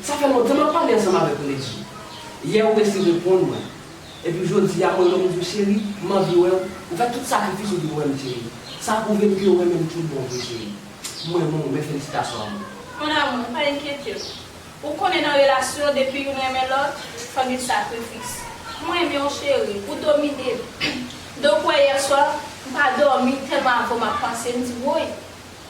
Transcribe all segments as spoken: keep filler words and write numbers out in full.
Sa fè lontan m ap pale ansanm avèk ou, Lady. Yè ou resi reponn mwen. Epi jodi a, mwen menm, ou di w, cheri, m anvi wè w. Ou fè tout sakrifis ou vin wè m, cheri. Sa pwouve m ke ou renmen m tout bon vre, cheri. Mwen renmen w, men felisitasyon, amou. Mon amour, pa enkyete w. Ou konnen nan relasyon, depi youn renmen lòt, fò gen sakrifis. Mwen renmen w, cheri, ou domine m. Donk, wè, yè swa, m pa dòmi tèlman avè w m ap panse, m di, woy,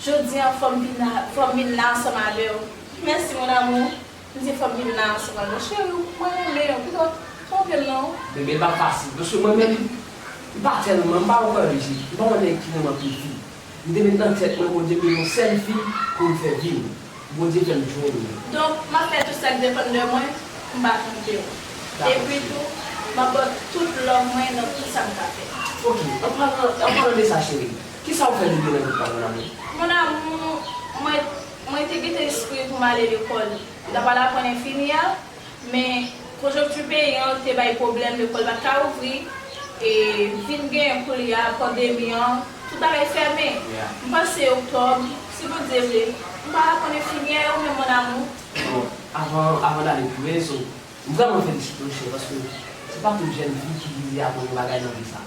jodi a, fò m vin la, fò m vin la ansanm avè w. Mèsi, mon amour. M di, fò m vin la ansanm avè w. Cheri, mwen renmen w, kite w twonpe m, non. Bebe, l pa fasil, paske mwen menm, m pa tèlman, m pa yon kòlèji, m pa yon nèg ki renmen anpil fi. M te met nan tèt mwen, Bondye, m yon sèl fi pou m fè vi m. Bondye fè m jwenn li. Donk, m ap fè tout sa k depann de mwen pou m pa twonpe w. Epi tou, m ap ba w tout love mwen nan tout sa m ka fè. Ok, an palan, an palan de sa, cheri, kisa ou fè depi nan tout sa, mon amour? Mon amour, mwen, mwen te gentan enskri pou m ale lekòl. M ta pral aprann enfimyè, men konjonkti peyi an te bay pwoblèm, lekòl pa t ka ouvri, e vin gen kounye a pandemi an, tout bagay fèmen. M panse oktòb, si Bondye vle, m pral aprann enfimyè, ou menm, mon amour. Bon, avan, avan n ale pi lwen, so, m vrèman felisite w, cheri, paske se pa tout jèn fi ki rive aprann yon bagay nan vi sa.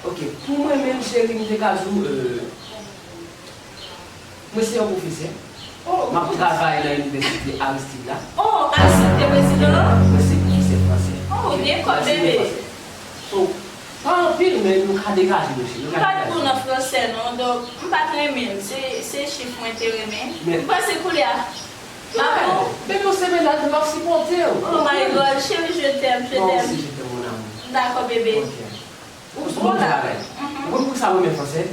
Ok, pou mwen menm, cheri, m te ka di w, euh, mwen se yon pwofesè. M ap travay nan inivèsite Aristide la. Oh, Aristide te prezidan an? Mwen se pwofesè fransè. Oh, byen kòb, bebe. So, pa anpil, men nou ka degaje, mesye. Nou ka degaje. M pa t bon nan fransè, non, donk, m pa t renmen l. Se, se chif mwen te renmen. M panse kounye a. M ap bon. Bebe, se mennaj mwen, m ap sipòte w. Oh my God, chérie, je t'aime, je t'aime. Mwen osi, je t'aime, mon amour. Dakò, bebe. Ok. Ou bon travay. Ou konn poukisa mwen renmen fransè?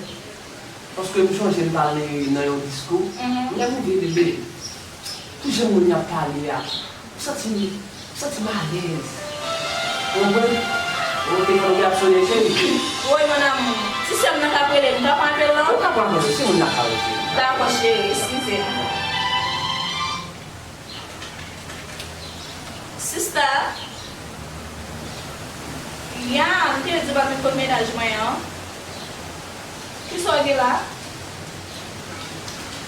Paske m chonje m t al nan yon diskou. Lè m rive, bebe, tout jan moun yo ap pale a, m santi m, m santi m alèz. Ou konprann? Ou te konn ap sonnen, cheri? Woy, mon amour. Ti sè m nan k ap rele m. M ka pran apèl lan? Ou ka pran apèl lan, se moun nan ka rele. Dakò, cheri, eskize m. Sista, ya, m te di w pa t konn mennaj mwen an. Kisa w gen la?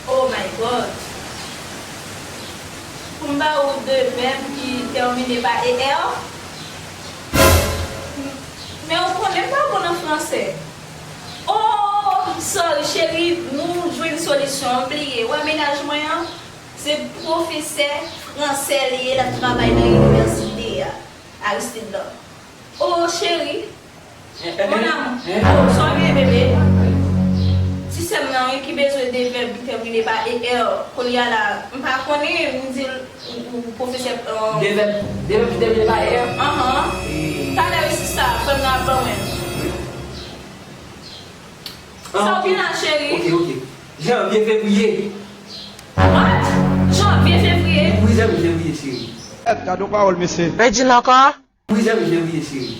Oh my God. Pou m ba ou de vèb ki tèmine pa E R? Men ou konnen m pa bon nan fransè. Oh, sorry, cheri, nou jwenn solisyon an, bliye. Wè mennaj mwen an? Se pwofesè fransè li ye, l ap travay nan inivèsite a, Aristide la. Oh, cheri, mon amour, oh, sa w gen, bebe? Ti sè m nan, wi, ki bezwen de vèb ki tèmine pa E R. Kounye a la, m pa konnen, m di l, ou, ou pwofesè, euh, de vèb, de vèb ki tèmine pa E R? Anhan. Talè, wi, sista, frè m nan ap ban mwen. Sa w gen la, cheri? Ok, ok. Janvye, fevriye. What? Janvye, fevriye? Wi, janvye, fevriye, cheri. Gad yon pawòl, mesye. Redi l ankò? Wi, janvye, fevriye, cheri.